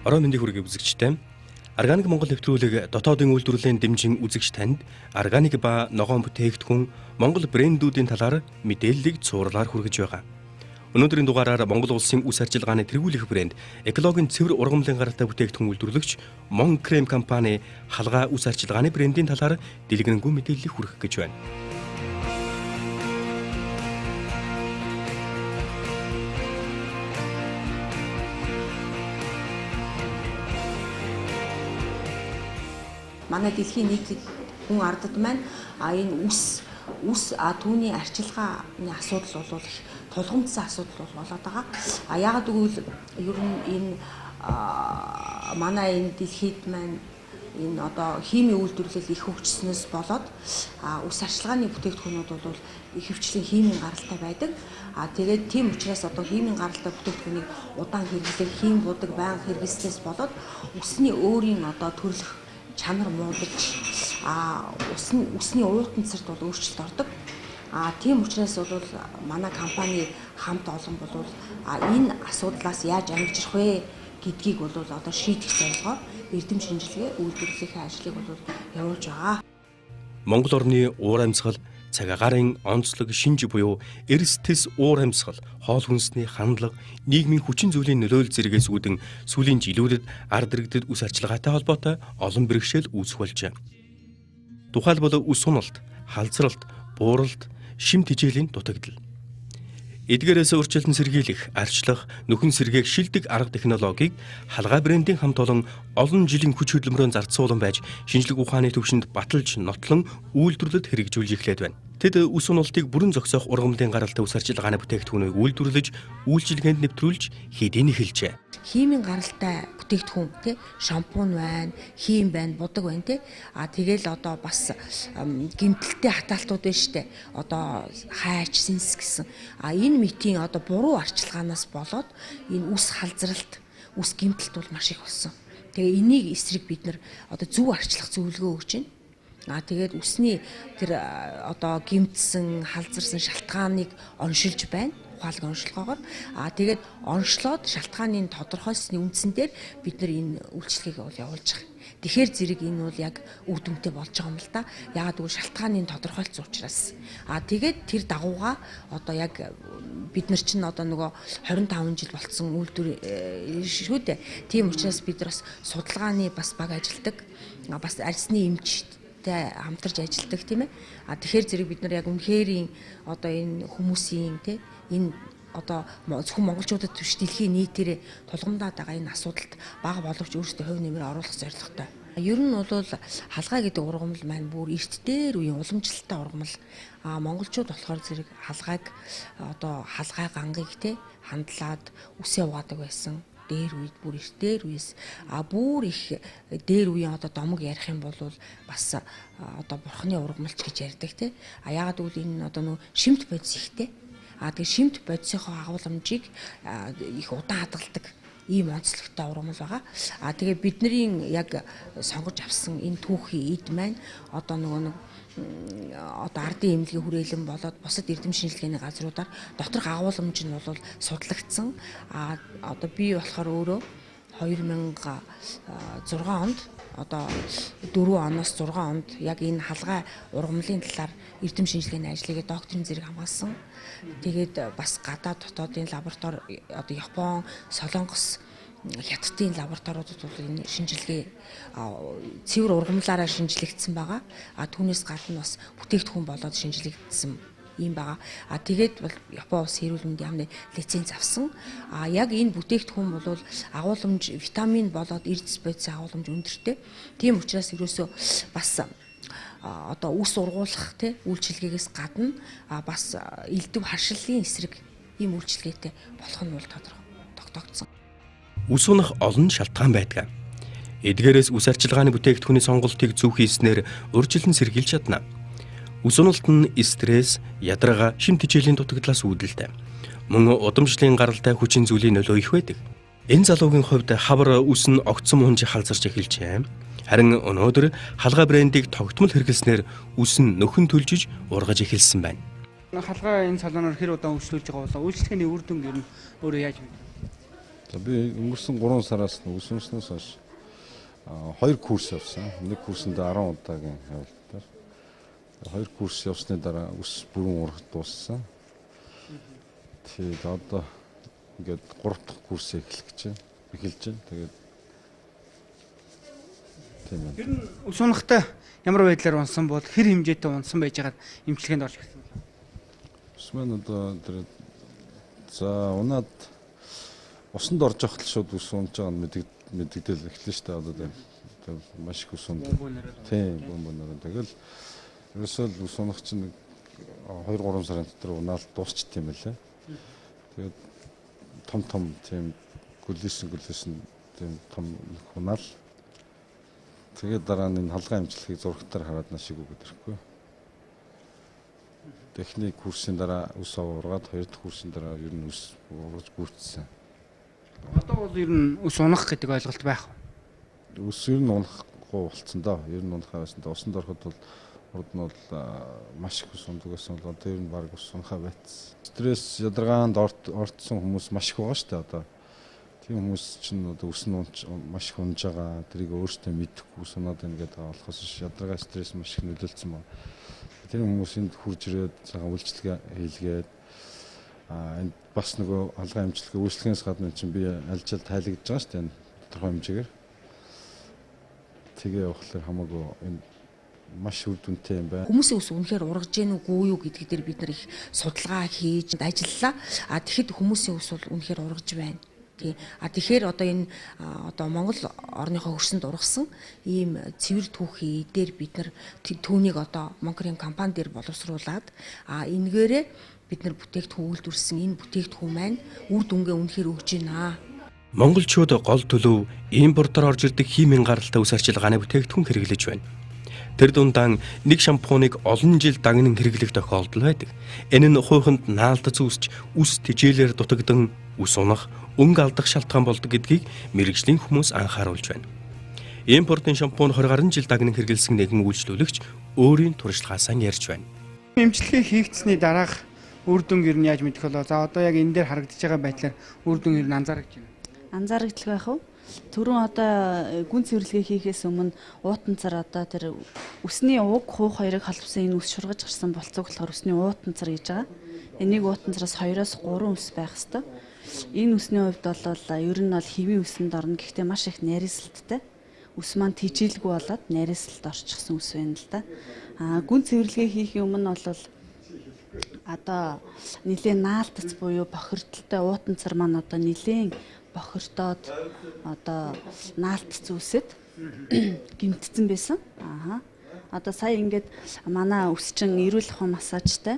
Орой мэндийг хүргэе үзэгчтэй. Органик Монгол нэвтрүүлэг дотоодын үйлдвэрлэлийн дэмжин үзэгч танд органик ба ногоон бүтээгдэхүүн Монгол брэндүүдийн талаар мэдээллийг цуурлаар хүргэж байгаа. Өнөөдрийн дугаараар Монгол улсын үс арчилгааны тэргүүлэх брэнд, экологийн цэвэр ургамлын гаралтай бүтээгдэхүүн үйлдвэрлэгч Moncreme компани халгаа үс арчилгааны брендийн талаар дэлгэрэнгүй мэдээллийг хүргэх гэж байна. Манай дэлхийн нийтлэг хүн ардад маань энэ үс түүний арчилгааны асуудал бол их тулгамдсан асуудал болоод байгаа. А яагаад гэвэл ер нь энэ манай энэ дэлхийд маань энэ одоо химийн үйлдвэрлэл их хөгжснөөс болоод үс арчилгааны бүтээгдэхүүнүүд бол ихэвчлэн химийн гаралтай байдаг. А тэгээд тийм учраас одоо химийн гаралтай бүтээгдэхүүнийг удаан хэрэглэх, хим будаг байнга хэрэглэснээс болоод үсний өөрийн одоо төрлөх чанар муудаж үсний уутанцарт бол өөрчлөлт ордог. Тийм учраас бол манай компани хамт олон бол энэ асуудлаас яаж ангижрах вэ гэдгийг бол одоо шийдэх зорилгоор эрдэм шинжилгээ үйлдвэрлэлийн ажлыг бол явуулж байгаа. Монгол орны уур амьсгал, цаг агаарын онцлог шинж буюу эрс тэс уур амьсгал, хоол хүнсний хандлага, нийгмийн хүчин зүйлийн нөлөөлөл зэргээс үүдэн сүүлийн жилүүдэд ард иргэдэд үс арчилгаатай холбоотой олон бэрхшээл үүсэх болжээ. Тухайлбал үс уналт, халзралт, бууралт, шим тэжээлийн дутагдал. Эдгээрээс өөрчлөлтөн сэргийлэх, арчлах, нөхөн сэргээх шилдэг арга технологиг халгаа брендийн хамт олон олон жилийн хүч хөдөлмөрөөр зарцуулан байж шинжлэх ухааны түвшинд баталж нотлон үйлдвэрлэлд хэрэгжүүлж эхлээд байна. Тэд үс уналтыг бүрэн зогсоох ургамлын гаралтай үс арчилгааны бүтээгдэхүүнийг үйлдвэрлэж, үйлчилгээнд нэвтрүүлж хэдийн эхэлжээ. Химийн гаралтай бүтээгдэхүүн тий шампунь байна, хим байна, будаг байна тий. А тэгэл одоо бас гэмтэлтэй хатаалтууд байна штэ. Одоо хайч, сэнс гэсэн. А энэ мэтийн одоо буруу арчилгаанаас болоод энэ үс халзралт, үс гэмтэлт бол маш их болсон. Тэгээ энийг эсрэг бид нар одоо зөв арчлах зөвлөгөө өгч байна. А тэгээд үсний тэр одоо гэмтсэн, халзарсан шалтгааныг оншилж байна. Ухаалаг онцлогоогоор. А тэгээд онцлоод шалтгааны тодорхойлсны үндсэн дээр бид нар энэ үйлчлэгийг бол явуулж байгаа. Тэгэхээр зэрэг энэ бол яг үр дүнтэй болж байгаа юм л да. Яагаад гэвэл шалтгааны тодорхойлцсон учраас. А тэгээд тэр дагууга одоо яг бид нар чинь одоо нөгөө 25 жил болцсон үйлдвэр шүү дээ. Тийм учраас бид нар бас судалгааны бас баг ажилладаг. Бас арьсны эмчтэй хамтарч ажилладаг тийм ээ. А тэгэхээр зэрэг бид нар яг үнэхэрийн одоо энэ хүмүүсийн тий энэ одоо зөвхөн монголчуудад биш дэлхийн нийтээр тулгамдаад байгаа энэ асуудалд бага боловч өөрсдөө хувь нэмрээ оруулах зорилготой. Ер нь бол халгаа гэдэг ургамал маань бүр эрт дээр үеийн уламжлалтай ургамал. А монголчууд болохоор зэрэг халгааг одоо халгай гангийг тий хандлаад үсээ угаадаг байсан. Дээр үед бүр эрт дээр үеэс бүр их дээр үеийн одоо домог ярих юм бол бас одоо бурхны ургамалч гэж ярьдаг тий. А яагаад гэвэл энэ одоо нөө шимт бодис ихтэй. А тэгээ шимт бодисынхоо агуулмжийг их удаан хадгалдаг ийм онцлогтой ургамал байгаа. А тэгээ бидний яг сонгож авсан энэ түүхийн эд маань одоо нөгөө нэг одоо ардын эмнэлгийн хүрээлэн болоод бусад эрдэм шинжилгээний газруудаар доторх агуулмж нь бол судлагдсан. А одоо би болохоор өөрөө 2006 онд одоо 4 оноос 6 онд яг энэ халгай ургамлын талаар эрдэм шинжилгээний ажлыг докторийн зэрэг хамгаалсан. Тэгээд бас гадаад дотоодын лаборатори одоо Япон, Солонгос, Хятадын лабораториудад бол энэ шинжилгээ цэвэр ургамлаараа шинжлэгдсэн байгаа. А түүнээс гадна бас бүтээгдэхүүн болоод шинжлэгдсэн ийм байгаа. А тэгээд бол Япон улс эрүүл мэндийн яамны лиценз авсан. А яг энэ бүтээгдэхүүн бол агуулмж витамин болоод эрдэс бодис агуулмж өндөртэй. Тийм учраас ерөөсөө бас одоо үс ургуулах тий үйлчилгээгээс гадна бас элдв харшиллын эсрэг ийм үйлчилгээтэй болох нь бол тодорхой тогтоогдсон. Үс унах олон шалтгаан байдаг. Эдгээрээс үс арчилгааны бүтээгдэхүүний сонголтыг зөв хийснээр урьдчилан сэргийлж чадна. Үс уналт нь стресс, ядаргаа, шим тэжээлийн дутагдлаас үүдэлтэй. Мөн удамшлын гаралтай хүчин зүйлийн нөлөө их байдаг. Энэ залуугийн хувьд хавар үс нь огцом унж халзарч эхэлжээ. Харин өнөөдөр халгаа брендийг тогтмол хэрэглэснээр үс нь нөхөн төлжиж ургаж эхэлсэн байна. Халгаа энэ салоноор хэр удаан үйлчлүүлж байгаа болоо үйлчлэгээний үр дүн ер нь өөрөө яаж вэ? За би өнгөрсөн 3 сараас үс унснаас хойш 2 курс явсан. Нэг курсэнд 10 удаагийн явалтаар. 2 курс явсны дараа үс бүрэн урах дууссан. Тэгээд одоо ингээд 3 дахь курс эхлэх гэж байна. Эхэлж байна. Тэгээд тийм байна. Ер нь үс унахтай ямар байдлаар унсан бол хэр хэмжээтэй унсан байж байгаад эмчилгээнд орж ирсэн бэ? Үс маань одоо тэр за унаад усанд орж явахад л шууд үс унж байгаа нь мэдэгдэл эхэлнэ шүү дээ. Одоо тэр маш их үс унд. Тийм, бөмбөнөр. Тэгэл ерөөсөө л үс унах чинь 2-3 сарын дотор унаал дуусчт юм байлаа. Тэгээд том тийм гүлээсэн тийм том унаал. Тэгээд дараа нь энэ халгай эмчилгээг зурагтаар хараад на шиг өгöd ирэхгүй. Техник курсын дараа үс ургаад, хоёр дахь курсын дараа ер нь үс ургаж гүйцсэн. Одоо бол ер нь үс унах гэдэг ойлголт байх уу? Үс ер нь унахгүй болцсон доо. Ер нь унахаа байсан. Усанд ороход бол урд нь бол маш их ус ундаг байсан бол одоо ер нь баг ус унахаа байцсан. Стресс ядаргаанд орцсон хүмүүс маш их байгаа шүү дээ одоо. Тийм хүмүүс чинь одоо үс нь маш их унж байгаа. Тэрийг өөрсдөө мэдэхгүй ус унаад байна гэдэг болохоос ядаргаа стресс маш их нөлөөлсөн байна. Тэр хүмүүс энд хурж ирээд цагаан үйлчилгээ хийлгээд энд бас нөгөө халгай эмчилгээ үйлчлэхээс гадна чинь би аль жил тайлагдж байгаа шүү дээ энэ тодорхой хэмжээгээр. Тэгээ явахлаар хамаагүй энэ маш үр дүнтэй юм байна. Хүмүүсийн ус үнэхээр ургаж гэнэ үгүй юу гэдгийг дээр бид нар их судалгаа хийж ажиллалаа. А тэгэхэд хүмүүсийн ус бол үнэхээр ургаж байна. Тий. А тэгэхээр одоо энэ одоо Монгол орныхоо хөрсөнд ургасан ийм цэвэр түүхий дээр бид нар түүнийг одоо Монкрын компани дээр боловсруулад а энэгээрээ бид нар бүтээгдэхүүн үйлдвэрлэсэн энэ бүтээгдэхүүн маань үр дүнгээ үнэхээр өгч байна. Монголчууд гол төлөв импортоор орж ирдэг химийн гаралтай үс арчилгааны бүтээгдэхүүн хэрэглэж байна. Тэр дундаа нэг шампуныг олон жил дагнан хэрэглэх тохиолдол байдаг. Энэ нь хуйханд наалдаж үүсч үс тэжээлээр дутагдан үс унах, өнгө алдах шалтгаан болдог гэдгийг мэргэжлийн хүмүүс анхааруулж байна. Импортын шампунь 20 гаруй жил дагнан хэрэглэсэн нэгэн үйлчлүүлэгч өөрийн туршлагаасаа ярьж байна. Эмчилгээ хийгдсэний дараах үр дүн ер нь яаж мэдэх болоо? За одоо яг энэ дээр харагдаж байгаа байдлаар үр дүн ер нь анзаарэгдэж байна. Анзаарэгдэл байх уу? Түрүүн одоо гүн цэвэрлэгээ хийхээс өмнө уутанцар одоо тэр үсний уг хуух хоёрыг холбосон энэ үс шургаж гарсан болцоог болохоор үсний уутанцар гэж байгаа. Энийг уутанцараас 2-оос 3 үс байх ёстой. Энэ үсний хувьд бол ер нь бол хэвийн үсэнд орно. Гэхдээ маш их нарийсалттай. Үс маань тэжээлгүй болоод нарийсалт орчихсон үс байна л да. Гүн цэвэрлэгээ хийхийн өмнө бол одоо нэлээд наалтц буюу бохирдолтой уутанцар маань одоо нэлээд бохирдоод одоо наалтц үсэд гэмтсэн байсан. Аа. Одоо сая ингээд манай үс чин эрүүл ахуй массажтай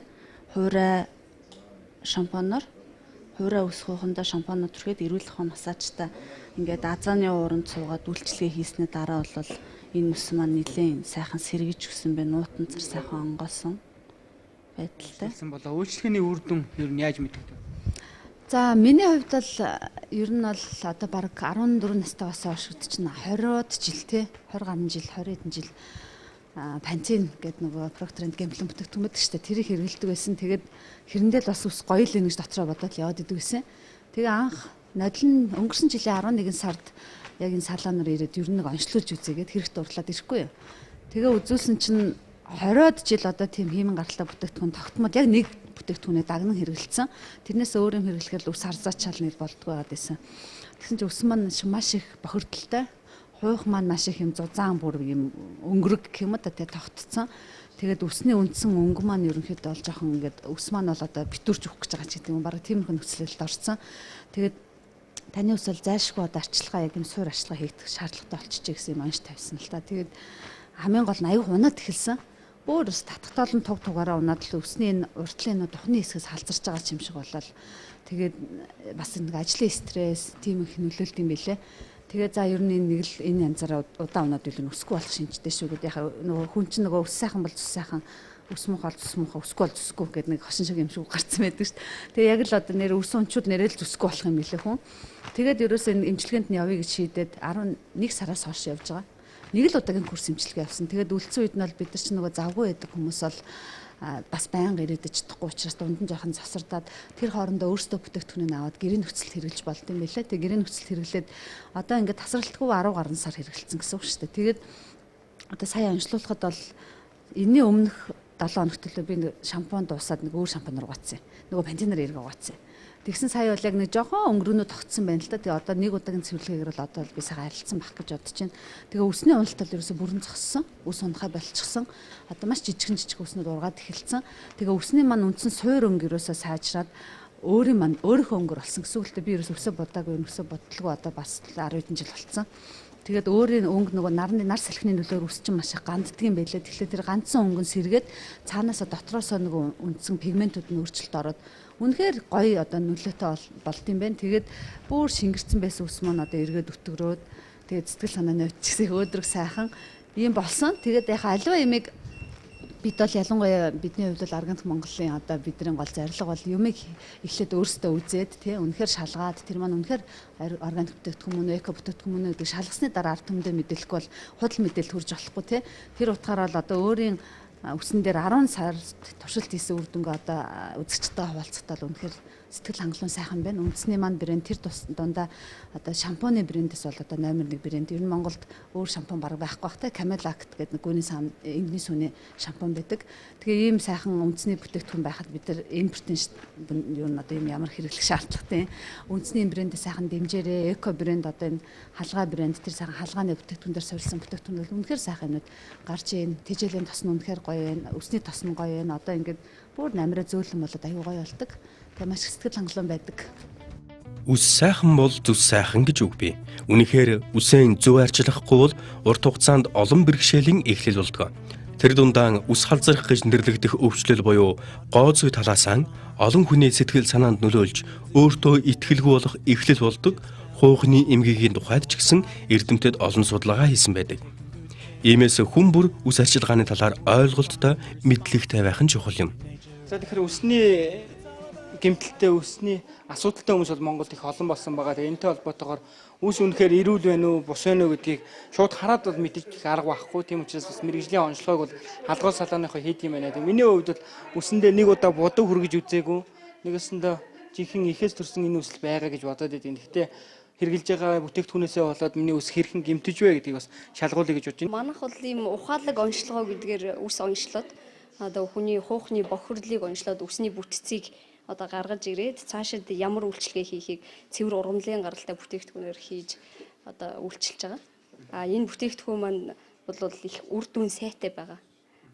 хуурай шампунаар хуурай үс хуухандаа шампунаар түрхэд эрүүл ахуй массажтай ингээд азааны ууранд суугаад үйлчилгээ хийсний дараа бол энэ үс маань нэлээд сайхан сэргэж өгсөн байна. Уутанцар сайхан онгоосон байдалтай. Болоо үйлчилгээний үр дүн ер нь яаж мэдэгдэв? За миний хувьд бол ер нь бол одоо бараг 14 настай бас хойш гэдэг чинь 20-од жил те 20 гаруй жил 20 хэдэн жил Пантин гэдэг нөгөө Procter & Gamble бүтээгдэхүүн байдаг шүү дээ. Тэрийг хэрэглэдэг байсан. Тэгээд хэрэндээ л бас ус гоё л юм гэж дотроо бодоод яваад идэг байсан. Тэгээ анх нодол нь өнгөрсөн жилийн 11 сард яг энэ салаанаар ирээд ер нь нэг онцлуулж үзээгээд хэрэгт дурлаад ирэхгүй юу. Тэгээ үзүүлсэн чинь 20-од жил одоо тийм хиймэн гаралтай бүтээгдэхүүн тогтмол яг нэг бүтээгдэхүүнээ дагнан хэрэглэсэн. Тэрнээс өөр юм хэрэглэхээр ус харзаачаал нэр болдгоо байгаад байсан. Тэгсэн чинь ус маань маш их бохирдолтой. Хуух маань маш их юм зузаан бүр юм өнгөрөг гэх юм да тэ тогтцсон. Тэгээд үсний үндсэн өнгө маань ерөнхийдөө бол жоохон ингээд ус маань бол одоо битүүрч өгөх гэж байгаа ч гэдэг юм. Бараг тиймэрхүү нөхцөлд орсон. Тэгээд таны ус бол зайлшгүй одоо арчилгаа яг юм суур арчилгаа хийгдэх шаардлагатай болчихжээ гэсэн юм онш тавьсан л та. Тэгээд хамгийн гол нь аюух унаад эхэлсэн. Өөр ус татгтаал нь туг тугаараа унаад л өсний энэ уртлын энэ духны хэсгээс халзарч байгаа юм шиг болол. Тэгээд бас нэг ажлын стресс тийм их нөлөөлт юм билэ. Тэгээ за ер нь энэ нэг л энэ янзаараа удаан унаад үл нь өсөхгүй болох шинжтэй шүү гэдэг. Яг нөгөө хүн чинь нөгөө ус сайхан бол зүс сайхан, ус муухай бол зүс муухай, өсөхгүй бол зүсгүй гэдэг нэг хошин шиг юм шиг гарцсан байдаг шүү дээ. Тэгээ яг л одоо нэр ус унчууд нэрэл зүсгүй болох юм билэ хүн. Тэгээд ерөөсөө энэ эмчилгээнд нь явъя гэж шийдээд 11 сараас хойш явж байгаа. Нэг л удаагийн курс эмчилгээ явсан. Тэгээд үлдсэн үед нь бол бид нар чинь нөгөө завгүй байдаг хүмүүс бол бас байнга ирээдэж чадахгүй учраас дунд нь жоохон завсардаад тэр хоорондоо өөрсдөө бүтээгдэхүүнийг аваад гэрийн нөхцөлд хэрэглэж болд юм билээ. Тэгээ гэрийн нөхцөлд хэрэглээд одоо ингээд тасралтгүй 10 гаруй сар хэрэглэсэн гэсэн үг шүү дээ. Тэгээд одоо сая онцлуулахад бол энэний өмнөх 7 хоногт л би шампунь дуусаад нэг өөр шампунь угаацсан. Нөгөө пантенаар эрг угаацсан. Тэгсэн сая бол яг нэг жоохон өнгөрөөнөө тогтсон байна л да. Тэгээ одоо нэг удаагийн цэвэрлэгээр бол одоо би сайхан арилсан байх гэж бодож байна. Тэгээ үсний уналт бол ерөөсө бүрэн зогссон. Үс унахаа болчихсон. Одоо маш жижигэн жижиг үснүүд ургаад эхэлсэн. Тэгээ үсний маань үндсэн суур өнгө ерөөсө сайжраад өөрийн маань өөрийнхөө өнгөр болсон гэсэн үг л дээ. Би ерөөсө өсөө бодаагүй, өсөө бодлого одоо бас 10 хэдэн жил болцсон. Тэгээд өөрийн өнгө нөгөө нарны нар салхины нөлөөр үс чинь маш их ганддаг юм байлээ. Тэгэхээр тэр гандсан өнгө нь сэргээд цаанаасаа дотроосоо нөгөө үндсэн пигментүүд нь өөрчлөлт ороод үнэхээр гоё одоо нөлөөтэй болд юм байна. Тэгээд бүр шингэрсэн байсан үс маань одоо эргээд өтгөрөөд тэгээд сэтгэл санааны хувьд ч гэсэн өөдрөг сайхан ийм болсон. Тэгээд яхаа аливаа ямиг бид бол ялангуяа бидний хувьд бол Органик Монголын одоо бидний гол зорилго бол юмыг эхлээд өөрсдөө үзээд тий үнэхээр шалгаад тэр маань үнэхээр органик бүтээгдэхүүн мөн үү, эко бүтээгдэхүүн мөн үү гэдэг шалгасны дараа ард түмэндээ мэдээлэхгүй бол худал мэдээлэл хүрж болохгүй тий. Тэр утгаараа бол одоо өөрийн үсэн дээр 10 сар туршилт хийсэн үр дүнгээ одоо үзэгчтэйгээ хуваалцахтаа л үнэхээр сэтгэл хангалуун сайхан байна. Үндэсний маань брэнд тэр дундаа одоо шампуны брэндээс бол одоо номер 1 брэнд. Ер нь Монголд өөр шампунь бараг байхгүй бах та. Camelact гэдэг нэг гүний сан энгний сүний шампунь байдаг. Тэгээ ийм сайхан үндэсний бүтээгдэхүүн байхад бид нар импортын юу н одоо ийм ямар хэрэглэх шаардлагатай. Үндэсний брэндээ сайхан дэмжээрэй. Эко брэнд одоо энэ халгаа брэнд тэр сайхан халгааны бүтээгдэхүүн дээр суурилсан бүтээгдэхүүн бол үнэхээр сайхан юмнууд гарч ийн. Тэжээлийн тос нь үнэхээр гоё байна. Үсний тос нь гоё байна. Одоо ингээд бүр намраа зөөлөн болоод аюу гоё болдог. Тэгээ маш их сэтгэл хангалуун байдаг. Үс сайхан бол зүс сайхан гэж үг бий. Үнэхээр үсээ зөв арчлахгүй бол урт хугацаанд олон бэрхшээлийн эхлэл болдог. Тэр дундаа үс халзрах гэж нэрлэгдэх өвчлөл буюу гоо зүй талаасаа олон хүний сэтгэл санаанд нөлөөлж өөртөө итгэлгүй болох эхлэл болдог хуухны эмгэгийн тухайд ч гэсэн эрдэмтэд олон судалгаа хийсэн байдаг. Иймээс хүн бүр үс арчилгааны талаар ойлголттой мэдлэгтэй байх нь чухал юм. За тэгэхээр үсний гэмтэлтэй, үсний асуудалтай хүмүүс бол Монголд их олон болсон байгаа. Тэгээ энэтэй холбоотойгоор үс үнэхээр эрүүл байна уу, бус байна уу гэдгийг шууд хараад бол мэдчих арга байхгүй. Тийм учраас бас мэргэжлийн онцлогыг бол халгуул салааныхоо хийд юм байна. Тэгээ миний хувьд бол үсэндээ нэг удаа будаг хүргэж үзээгүй. Нэгэсэндээ жинхэнэ ихээс төрсэн энэ үсэл байгаа гэж бодоод идэв. Гэхдээ хэрэглэж байгаа бүтээгдэхүүнээсээ болоод миний үс хэрхэн гэмтэж вэ гэдгийг бас шалгуулъя гэж бодож байна. Манайх бол ийм ухаалаг онцлогоо гэдгээр үс онцлоод одоо хүний хуухны бохирдлыг онцлоод үсний бүтцийг одоо гаргаж ирээд цаашид ямар үйлчилгээ хийхийг цэвэр ургамлын гаралтай бүтээгдэхүүнээр хийж одоо үйлчилж байгаа. А энэ бүтээгдэхүүн маань бол их үр дүн сайтай байгаа.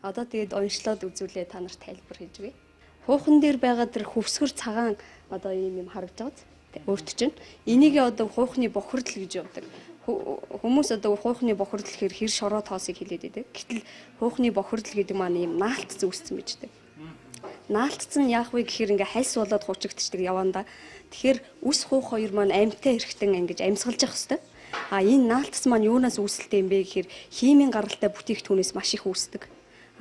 Одоо тэгээд онцлоод үзүүлээ та нарт тайлбар хийж өгье. Хуухан дээр байгаа тэр хөвсгөр цагаан одоо ийм юм харагдаж байгаа. Өөрт чинь энийг одоо хуухны бохирдол гэж явдаг. Хүмүүс одоо хуухны бохирдол гэхээр хэр шороо тоосыг хэлээд байдаг. Гэтэл хуухны бохирдол гэдэг маань ийм наалт зүүссэн байж байдаг. Наалтцсан яах вэ гэхээр ингээ хальс болоод хуучигдчихдаг явандаа. Тэгэхээр үс хуух хоёр маань амьтай эрэхтэн ингэж амьсгалж явах хэвээр. А энэ наалтц маань юунаас үүсэлтэй юм бэ гэхээр химийн гаралтай бүтээгдэхүүнээс маш их үүсдэг.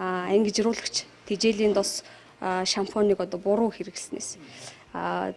А ангижруулагч тэжээлийн дос шампуныг одоо буруу хэрэглэснээс. А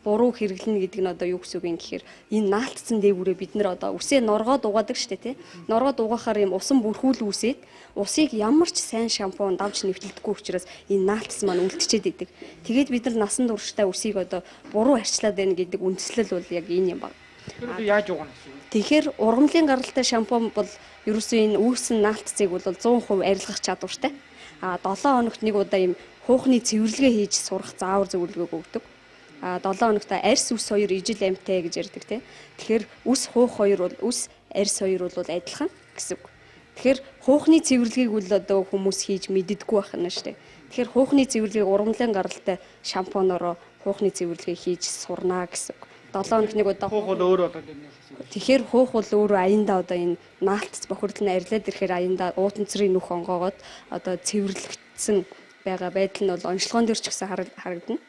буруу хэрэглэнэ гэдэг нь одоо юу гэсэн үг юм гэхээр энэ наалтцсан дээгүүрээ бид нар одоо үсээ норгоод угаадаг штэ тий. Норгоод угаахаар юм усан бүрхүүл үүсээд усыг ямар ч сайн шампунь давж нэвтэлдэггүй учраас энэ наалтц маань үлдчихэд идэг. Тэгээд бид нар насан туршдаа үсийг одоо буруу арчлаад байна гэдэг үндслэл бол яг энэ юм байна. Тэр яаж угаана гэсэн үг? Тэгэхээр ургамлын гаралтай шампунь бол ерөөсөө энэ үүсэн наалтцыг бол 100% арилгах чадвартай. А 7 хоногт нэг удаа ийм хуухны цэвэрлэгээ хийж сурах заавар зөвлөгөөг өгдөг. 7 хоногт арьс үс хоёр ижил амьтай гэж ярьдаг тий. Тэгэхээр үс хуух хоёр бол үс арьс хоёр бол адилхан гэсэн үг. Тэгэхээр хуухны цэвэрлэгийг үл одоо хүмүүс хийж мэддэггүй байх нь шүү дээ. Тэгэхээр хуухны цэвэрлэгийг ургамлын гаралтай шампуноороо хуухны цэвэрлэгийг хийж сурнаа гэсэн үг. 7 хоногт нэг удаа хуух бол өөр болоод ирнэ гэсэн үг. Тэгэхээр хуух бол өөрөө аяндаа одоо энэ наалтц бохирдол нь арилаад ирэхээр аяндаа уутанцрын нүх онгоогоод одоо цэвэрлэгдсэн байгаа байдал нь бол онцлогоон дээр ч гэсэн харагдана.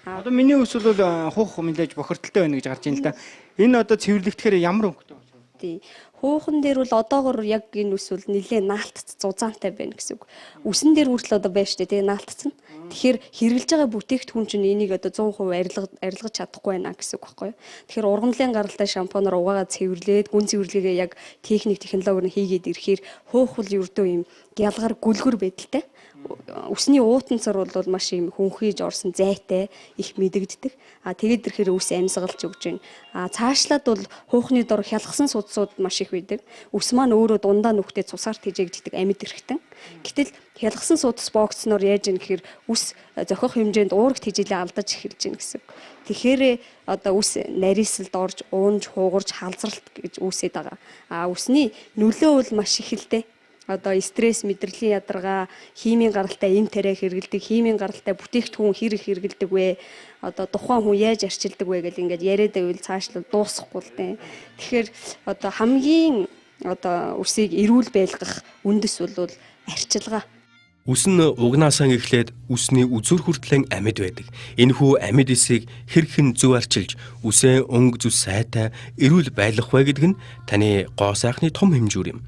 Одоо миний үс бол хуух мэдээж бохирдолтой байна гэж гарч ийн л да. Энэ одоо цэвэрлэгдэхээр ямар өнгөтэй болж байна? Тий. Хуухан дээр бол одоогор яг энэ үс бол нэлээ наалтц зузаантай байна гэсэн үг. Үсэн дээр хүртэл одоо байна шүү дээ, тий наалтц нь. Тэгэхээр хэрэглэж байгаа бүтээгдэхүүн чинь энийг одоо 100% арилгаж чадахгүй байна гэсэн үг байхгүй юу? Тэгэхээр ургамлын гаралтай шампунаар угаагаа цэвэрлээд гүн цэвэрлэгээ яг техник технологиор нь хийгээд ирэхээр хуух бол ердөө юм гялгар гүлгэр байдалтай. Үсний уутанцар бол маш юм хүнхийж орсон зайтай их мэдэгддэг. А тэгээд ирэхээр үс амьсгалж өгч байна. А цаашлаад бол хуухны дор хялгасан судсууд маш их байдаг. Үс маань өөрөө дундаа нүхтэй цусаар тэжээгддэг амьд эрхтэн. Гэтэл хялгасан судас боогцсноор яаж юм гэхээр үс зохих хэмжээнд уураг тэжээлээ алдаж эхэлж байна гэсэн. Тэгэхээр одоо үс нарийсэлд орж, уунж, хугарч, халзралт гэж үүсээд байгаа. А үсний нөлөө бол маш их л дээ. Одоо стресс, мэдрэлийн ядаргаа, химийн гаралтай эм тариа хэрэгэлдэг, химийн гаралтай бүтээгдэхүүн хэр их хэрэгэлдэг вэ? Одоо тухайн хүн яаж арчилдаг вэ гэл ингээд яриад байвал цаашлал дуусахгүй л дээ. Тэгэхээр одоо хамгийн одоо үсийг эрүүл байлгах үндэс бол арчилгаа. Үс нь угнаасаа эхлээд үсний үзүүр хүртлэн амьд байдаг. Энэхүү амьд эсийг хэрхэн зөв арчилж үсээ өнгө зүс сайтай эрүүл байлгах вэ гэдэг нь таны гоо сайхны том хэмжүүр юм.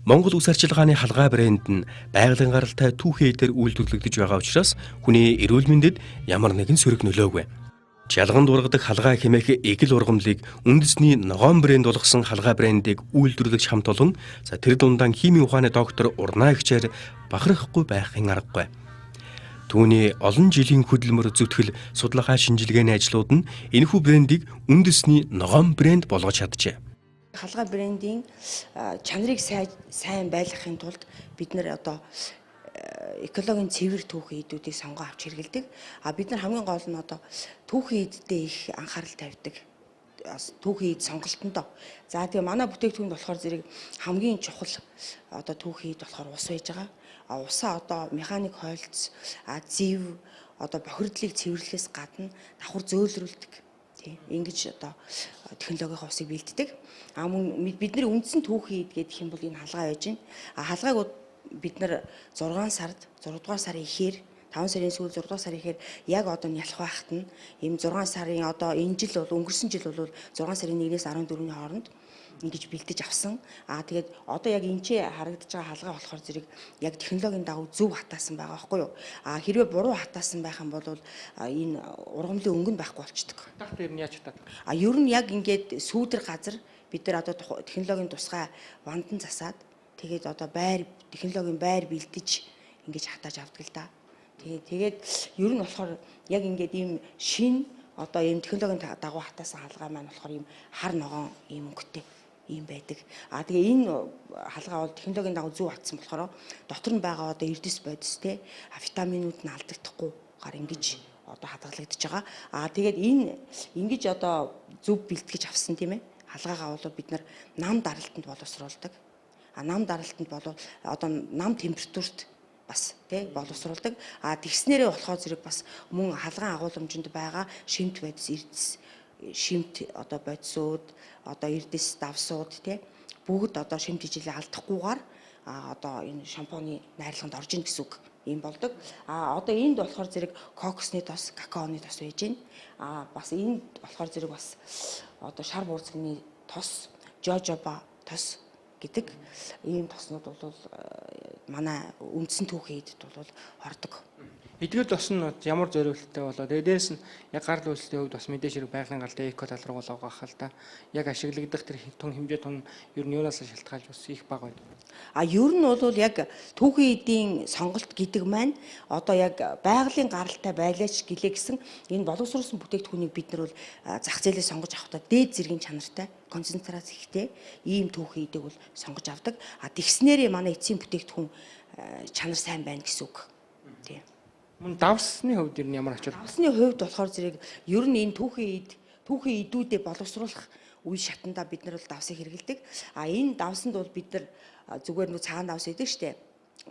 Монгол үс арчилгааны халгаа брэнд нь байгалийн гаралтай түүхий эдээр үйлдвэрлэгдэж байгаа учраас хүний эрүүл мэндэд ямар нэгэн сөрөг нөлөөгүй. Чалганд ургадаг халгаа хэмээх эгэл ургамлыг үндэсний ногоон брэнд болгосон халгаа брендийг үйлдвэрлэгч хамт олон за тэр дундаа химийн ухааны доктор Урнаа эгчээр бахархахгүй байхын аргагүй. Түүний олон жилийн хөдөлмөр зүтгэл судалгаа шинжилгээний ажлууд нь энэхүү брендийг үндэсний ногоон брэнд болгож чаджээ. Халгаа брендийн чанарыг сайн байлгахын тулд бид нар одоо экологийн цэвэр түүхий эдүүдийг сонгоо авч хэрэглэдэг. А бид нар хамгийн гол нь одоо түүхий эддээ их анхаарал тавьдаг. Түүхий эд сонголтондоо. За тэгээ манай бүтээгдэхүүнд болохоор зэрэг хамгийн чухал одоо түүхий эд болохоор ус байж байгаа. А усаа одоо механик хойлц, зэв одоо бохирдлыг цэвэрлэхээс гадна давхар зөөлрүүлдэг. Тийм ингэж одоо технологийн усыг бэлддэг. А мөн бидний үндсэн түүхий эд гэх юм бол энэ халгаа байж байна. А халгааг бид нар 6 сард 6 дугаар сарын ихээр 5 сарын сүүл 6 дугаар сарын ихээр яг одоо нялх байхад нь ийм 6 сарын одоо энэ жил бол өнгөрсөн жил бол 6 сарын 1-ээс 14-ний хооронд ингэж бэлдэж авсан. Аа тэгээд одоо яг энэ ч харагдаж байгаа халгаа болохоор зэрэг яг технологийн дагуу зөв хатаасан байгаа байхгүй юу? Аа хэрвээ буруу хатаасан байх юм бол энэ ургамлын өнгө нь байхгүй болчдөг. Хатаах дээр нь яаж хатаадаг? А ер нь яг ингээд сүүдэр газар бид нар одоо технологийн тусгай вандан засаад тэгээд одоо байр технологийн байр бэлдэж ингэж хатааж авдаг л да. Тэгээд ер нь болохоор яг ингээд ийм шин одоо ийм технологийн дагуу хатаасан халгаа маань болохоор ийм хар ногоон ийм өнгөтэй ийм байдаг. А тэгээ энэ халгаа бол технологийн дагуу зөв хатсан болохоор дотор нь байгаа одоо эрдэс бодис те витаминууд нь алдагдахгүй гар ингэж одоо хадгалагдаж байгаа. А тэгээд энэ ингэж одоо зөв бэлтгэж авсан тийм халгаагаа бол бид нар нам даралтанд боловсруулдаг. А нам даралтанд бол одоо нам температурт бас тий боловсруулдаг. А тэгснээрээ болохоор зэрэг бас мөн халгаан агуулмжинд байгаа шимт бодис эрдэс шимт одоо бодисууд одоо эрдэс давсууд тий бүгд одоо шимт хичээлээ алдахгүйгээр одоо энэ шампуны найрлаганд орж ийн гэсэн үг ийм болдог. А одоо энд болохоор зэрэг кокосны тос, какаоны тос байж гин. А бас энд болохоор зэрэг бас одоо шар буурцгны тос, жожоба тос гэдэг ийм тоснууд бол манай үндсэн түүхий эдд бол ордог. Эдгээр тос нь ямар зориулттай болоо. Тэгээ дээрс нь яг гарал үүслийн хувьд бас мэдээж хэрэг байгалийн гаралтай эко тал руу болоо гах л да. Яг ашиглагдах тэр тун хэмжээ тун ер нь юунаас шалтгаалж бас их бага байдаг. А ер нь бол яг түүхий эдийн сонголт гэдэг маань одоо яг байгалийн гаралтай байлаач гэлээ гэсэн энэ боловсруулсан бүтээгдэхүүнийг бид нар бол зах зээлээ сонгож авахдаа дээд зэргийн чанартай концентрац ихтэй ийм түүхий эдийг бол сонгож авдаг. А тэгснээрээ манай эцсийн бүтээгдэхүүн чанар сайн байна гэсэн үг. Тийм. Мөн давсны хувьд ер нь ямар ач холбогдол? Давсны хувьд болохоор зэрэг ер нь энэ түүхий эдүүдээ боловсруулах үе шатандаа бид нар бол давсыг хэрэглэдэг. А энэ давсанд бол бид нар зүгээр нүү цагаан давс идэг штэ.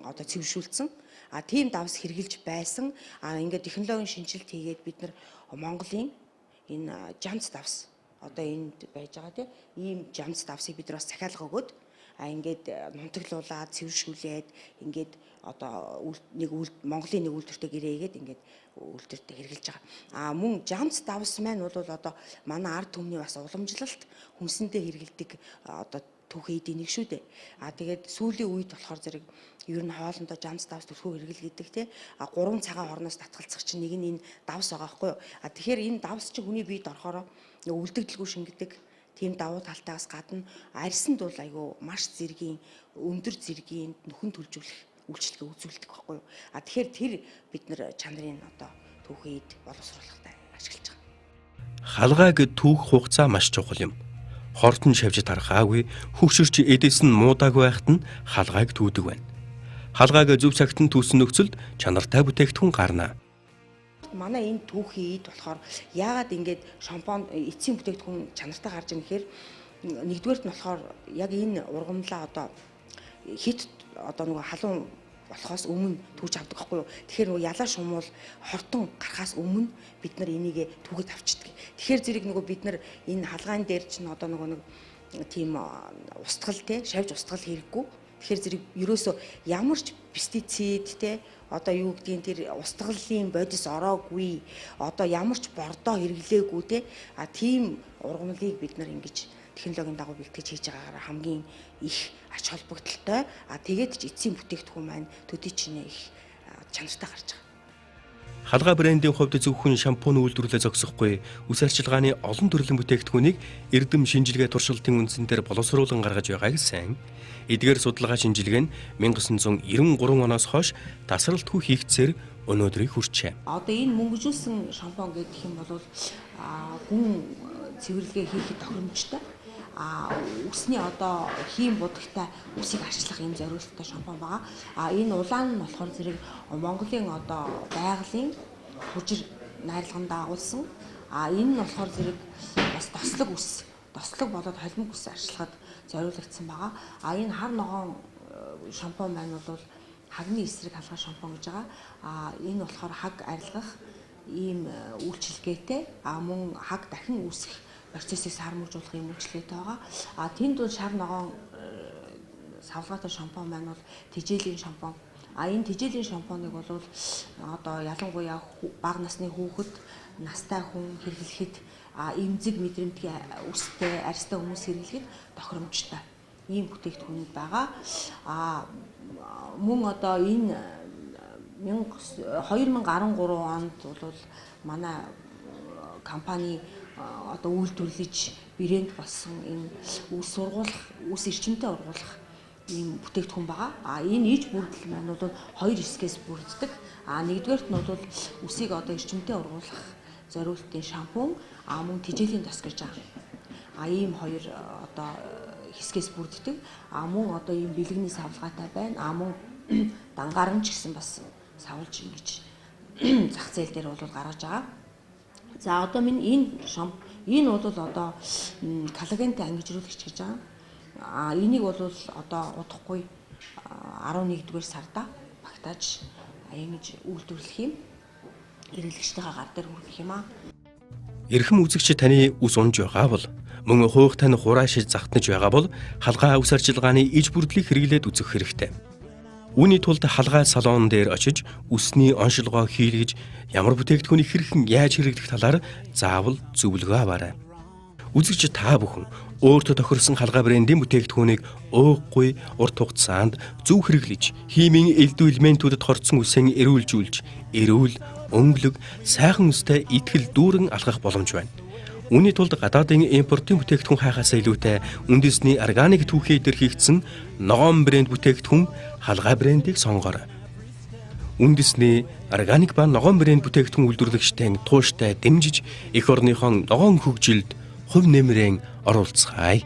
Одоо цэвэршүүлсэн. А тийм давс хэрэглэж байсан. А ингээд технологийн шинжилэлт хийгээд бид нар Монголын энэ жамц давс одоо энд байж байгаа тийм ийм жамц давсыг бид нар бас захиалга өгөөд а ингээд нунтаглуулад цэвэршүүлээд ингээд одоо нэг Монголын нэг үйлдвэртэй гэрээгээд ингээд үйлдвэртэй хэрэглэж байгаа. А мөн жамц давс маань бол одоо манай ард түмний бас уламжлалт хүнсэндээ хэрэглэдэг одоо түүхий эдийн нэг шүү дээ. А тэгээд сүүлийн үед болохоор зэрэг ер нь хоолндоо жамц давс түлхүү хэрэгэл гэдэг те. А 3 цагаан хорноос татгалзах чинь нэг нь энэ давс байгаа байхгүй юу? А тэгэхээр энэ давс чинь хүний биед орохороо үлдэгдэлгүй шингэдэг. Тийм давуу талтайгаас гадна арьсанд бол айгүй маш зэргийн өндөр зэргийн нөхөн төлжүүлэх үйлчилгээ үзүүлдэг байхгүй юу. А тэгэхээр тэр бид нар чанарын одоо түүхий эд боловсруулалтад ашиглаж байгаа. Халгааг түүх хугацаа маш чухал юм. Хортон шавж тархаагүй, хөгшөрч эдээс нь муудаагүй байхад нь халгааг түүдэг байна. Халгааг зөв цагт нь түүсэн нөхцөлд чанартай бүтээгдэхүүн гарна. Манай энэ түүхий эд болохоор яагаад ингэж шампунь эцсийн бүтээгдэхүүн чанартай гарч ирнэ гэхээр нэгдүгээрт нь болохоор яг энэ ургамлаа одоо хит одоо нөгөө халуун болохоос өмнө түүж авдаг байхгүй юу. Тэгэхээр нөгөө ялаа шумуул хортон гарахаас өмнө бид нар энийг түүгээд авчдаг. Тэгэхээр зэрэг нөгөө бид нар энэ халгаан дээр чинь одоо нөгөө нэг тийм устгал те шавж устгал хэрэггүй. Тэгэхээр зэрэг ерөөсөө ямар ч пестицид те одоо юу гэдгийг тэр устгалын бодис ороогүй, одоо ямар ч бордоо хэрэглээгүй те а тийм ургамлыг бид нар ингэж технологийн дагуу бэлтгэж хийж байгаагаар хамгийн их ач холбогдолтой. А тэгээд ч эцсийн бүтээгдэхүүн маань төдий чинээ их чанартай гарч байгаа. Халгаа брендийн хувьд зөвхөн шампунь үйлдвэрлэлээ зогсохгүй, үс арчилгааны олон төрлийн бүтээгдэхүүнийг эрдэм шинжилгээ туршилтын үндсэн дээр боловсруулан гаргаж байгааг сайн. Эдгээр судалгаа шинжилгээ нь 1993 оноос хойш тасралтгүй хийгдсээр өнөөдрийг хүрчээ. Одоо энэ мөнгөжүүлсэн шампунь гэдэг юм бол гүн цэвэрлэгээ хийхэд тохиромжтой. А үсний одоо хийм будагтай үсийг арчлах ийм зориулттай шампунь байгаа. А энэ улаан нь болохоор зэрэг Монголын одоо байгалийн хүжир найрлаган дагуулсан. А энэ нь болохоор зэрэг бас тослог үс, тослог болоод холимог үс арчлахад зориулагдсан байгаа. А энэ хар ногоон шампунь маань бол хагны эсрэг халгаа шампунь гэж байгаа. А энэ болохоор хаг арилгах ийм үйлчилгээтэй, а мөн хаг дахин үүсэх процессыг сармуулжуулах юм үйлчилгээтэй байгаа. А тэнд бол шар ногоон савлгаатай шампунь маань бол тэжээлийн шампунь. А энэ тэжээлийн шампуныг бол одоо ялангуяа бага насны хүүхэд, настай хүн хэрэглэхэд, эмзэг мэдрэмтгий үстэй, арьстай хүмүүс хэрэглэхэд тохиромжтой ийм бүтээгдэхүүнүүд байгаа. А мөн одоо энэ 2013 онд бол манай компани одоо үйлдвэрлэж брэнд болсон энэ үс ургуулах, үс эрчимтэй ургуулах ийм бүтээгдэхүүн байгаа. А энэ иж бүрдэл маань бол хоёр хэсгээс бүрддэг. А нэгдүгээрт нь бол үсийг одоо эрчимтэй ургуулах зориултын шампунь, а мөн тэжээлийн тос гэж байгаа. А ийм хоёр одоо хэсгээс бүрддэг. А мөн одоо ийм бэлгэний савлгаатай байна. А мөн дангарамч гэсэн бас савлж ингэж зах зээл дээр бол гаргаж байгаа. За одоо минь энэ шамп энэ бол одоо коллагентэй ангижруулагч гэж байгаа. А энийг бол одоо удахгүй 11-р сарда багтааж ингэж үйлдвэрлэх юм. Хэрэглэгчдийнхээ гар дээр хүргэх юм аа. Эрхэм үзэгч таны үс унж байгаа бол мөн хуух тань хураашиж захтнаж байгаа бол халгаа үс арчилгааны иж бүрдлийг хэрэглээд үзэх хэрэгтэй. Үүний тулд халгаа салон дээр очиж үсний оншилгоо хийлгэж ямар бүтээгдэхүүнийг хэрхэн яаж хэрэглэх талаар заавал зөвлөгөө аваарай. Үзэгч та бүхэн өөртөө тохирсон халгаа брендийн бүтээгдэхүүнийг уухгүй урт хугацаанд зөв хэрэглэж химийн элдв элементүүдэд хорцсон үсээ эрүүлжүүлж эрүүл, өнгөлөг, сайхан үстэй итгэл дүүрэн алхах боломж байна. Үүний тулд гадаадын импортын бүтээгдэхүүн хайхаас илүүтэй үндэсний органик түүхий дээр хийгдсэн ногоон брэнд бүтээгдэхүүн халгаа брендийг сонгоорой. Үндэсний органик ба ногоон брэнд бүтээгдэхүүн үйлдвэрлэгчдийн тууштай дэмжиж эх орныхон ногоон хөгжилд хувь нэмрээ оруулцгаая.